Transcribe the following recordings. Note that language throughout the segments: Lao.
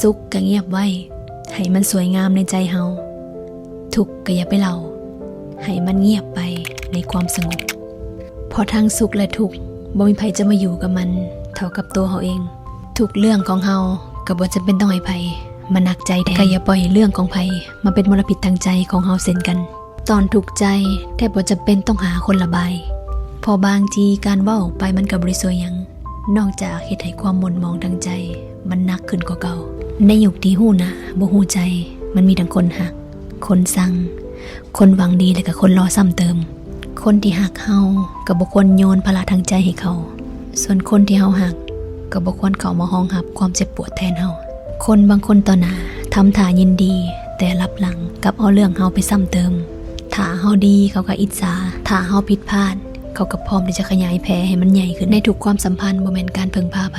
ສຸກກໍງຽບໄວ້ ໃຫ້ມັນສວຍງາມໃນໃຈເຮົາ, ທຸກກໍຢ່າໄປເລົ່າ ໃຫ້ມັນງຽບໄປໃນຄວາມສະຫງົບ. ເພາະທັງສຸກ ແລະ ທຸກ ບໍ່ມີໃຜຈະມາຢູ່ກັບມັນເທົ່າກັບໂຕເຮົາເອງ. ທຸກເລື່ອງຂອງເຮົາກໍບໍ່ຈຳເປັນຕ້ອງໃຫ້ໃຜມາໜັກໃຈແທນ. ກໍຢ່າປ່ອຍໃຫ້ເລື່ອງຂອງໃຜມາເປັນມົນລະພິດທາງໃຈຂອງເຮົາເຊັ່ນກັນ. ຕອນທຸກໃຈແທບບໍ່ຈຳເປັນຕ້ອງຫາຄົນລະບາຍ ເພາະບາງທີການເວົ້າອອກໄປມັນກໍບໍ່ໄດ້ຊ່ວຍຫຍັງ ນອກຈາກເຮັດໃຫ້ຄວາມໝົ່ນໝອງທາງໃຈມັນໜັກຂຶ້ນກວ່າເກົ່າ. ໃນຍຸກທີ່ຮູ້ໜ້າບໍ່ຮູ້ໃຈ, ມັນມີທັງຄົນຮັກ, ຄົນຊັງ, ຄົນຫວັງດີ ແລະ ກໍຄົນລໍຊ້ຳເຕີມ. ຄົນທີ່ຮັກເຮົາກໍບໍ່ຄວນໂຍນພາລະທາງໃຈໃຫ້ເຂົາ, ສ່ວນຄົນທີ່ເຮົາຮັກກໍບໍ່ຄວນເຂົ້າມາຮອງຮັບຄວາມເຈັບປວດແທນເຮົາ. ຄົນບາງຄົນຕໍ່ໜ້າທຳທ່າຍິນດີ, ແຕ່ລັບຫຼັງກັບເອົາເລື່ອງເຮົາໄປຊ້ຳເຕີມ. ຖ້າເຮົາດີ ເຂົາກໍອິດສາ, ຖ້າເຮົາຜິດພາດ ເຂົາກໍພ້ອມທີ່ຈະຂະຫຍາຍແຜ່ໃຫ້ມັນໃຫຍ່ຂຶ້ນ. ໃນທຸກຄວາມສຳພັນ ບໍ່ແມ່ນການເພິ່ງພາໃຜ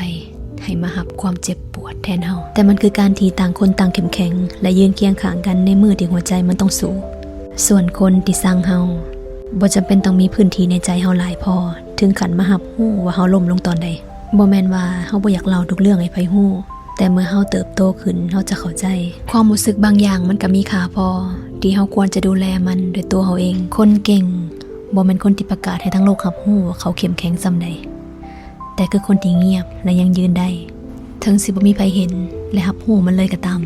ໃຫ້ມາຮັບຄວາມເຈັບປວດແທນເຮົາ, ແຕ່ມັນຄືການທີ່ຕ່າງຄົນຕ່າງເຂັ້ມແຂງ ແລະ ຢືນຄຽງຂ້າງກັນໃນມື້ທີ່ຫົວໃຈມັນຕ້ອງສູ້. ສ່ວນຄົນທີ່ຊັງເຮົາ ບໍ່ຈຳເປັນຕ້ອງມີພື້ນທີ່ໃນໃຈເຮົາຫຼາຍພໍ ເຖິງຂັ້ນມາຮັບຮູ້ວ່າເຮົາລົ້ມລົງຕອນໃດ. ບໍ່ແມ່ນວ່າເຮົາບໍ່ຢາກເລົ່າທຸກເລື່ອງໃຫ້ໃຜຮູ້, ແຕ່ເມື່ອເຮົາເຕີບໂຕຂຶ້ນ ເຮົາຈະເຂົ້າໃຈ ຄວາມຮູ້ສຶກບາງຢ່າງມັນກໍມີຄ່າພໍ ທີ່ເຮົາຄວນຈະດູແລມັນດ້ວຍຕົວເຮົາເອງ. ຄົນເກັ່ງບໍ່ແມ່ນຄົນທີ່ປະກາດໃຫ້ທັງໂລກຮັບຮູ້ວ່າເຂົາເຂັ້ມແຂງສ່ຳໃດ, ແຕ່ຄືຄົນທີ່ງຽບ ແລະ ຍັງຢືນໄດ້ ເຖິງຊິບໍ່ມີໃຜເຫັນ ແລະ ຮັບຮູ້ມັນເລີຍກໍຕາມ.